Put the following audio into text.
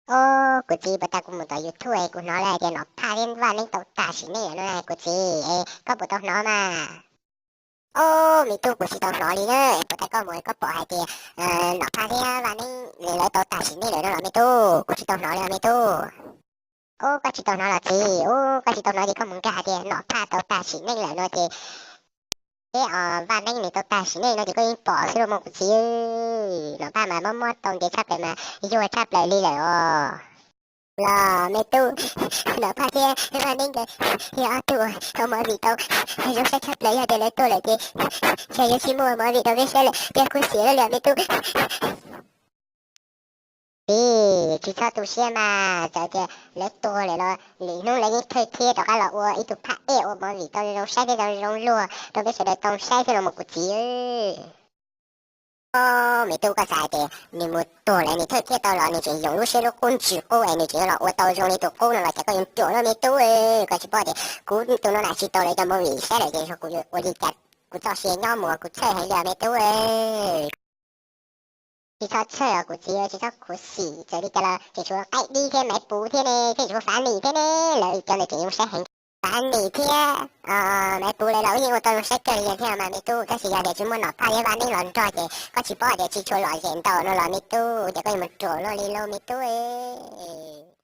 Ob, kuv txiv, puas tas kuv mus tom YouTube es kuv hnov lawv hais tias Nom Phaj thiab Vaj Neeb tau tag sim neej lawm no kuv txiv, es koj puas tau hnov mas? Ob, me tub, kuv tsis tau hnov li na, es puas tas koj mus koj pom hais tias Nom Phaj thiab Vaj Neeb lawv tau tag sim neej lawm no los me tub? Kuv tsis tau hnov li me tub. Ob, koj tsis tau hnov los txiv? Ob, koj tsis tau hnov ces koj mus nkag hais tias Nom Phaj tau tag sim neej lawm no ces, thiab Vaj Neeb nws tau tag sim neej no ces koj yeej pom xwb los mas kuv txiv. Nom Phaj mas mob mob tau ntev tshaj plaws mas yuag tshaj plaws li lawm os. Los me tub, Nom Phaj thiab Vaj Neeb nkawd yog ob tug uas movie tau zoo saib tshaj plaws, yog tias lawv tuag lawm ces ntshe yuav tsis muaj movie rau peb saib lawm, peb khuv xim lawm me tub. Txiv, tsis txhob tu siab mas, txawm tias lawv tuag lawm los lwm hnub lawv yeej thawj thiab rov qab los ua ib tug phaj ej ua movie tau zoo saib thiab zoo luag rau peb sawv daws tau saib thiab los mas kuv txiv. Ob, me tub, koj xav hais tias nws mus tuag lawm nws thawj thiab tau los nws tseem yoom lub siab lub qub ntsis qub es nws tseem yuav los ua tau zoo li tus qub no los cas koj yuav ruam luaj me tub? Koj tsis paub tias kuv tus no na tsis tau lawv cov movie saib lawm ces kuv yuav ua li cas kuv txoj sia nyob mus kuv txhawj heev li me tub. Tsis txhob txhawj os kuv txiv, tsis txhob khuv xim, txawm li cas los tseem tshuav Qaib Dib thiab Maiv Puv thiab ne, thiab tshuav Fav Nis thiab ne, lawv cov ntawd tseem zoo saib heev. Fav Nis thiab Maiv Puv lawv los yeej ua tau zoo saib kawg li thiab mas me tub, tab sis yog tias tsis muaj Nom Phaj thiab Vaj Neeb los nrog ces koj tsis paub tias tsis tshua lom zem ntau no los me tub, ces koj yuav mus ruam luaj li lauj me tub.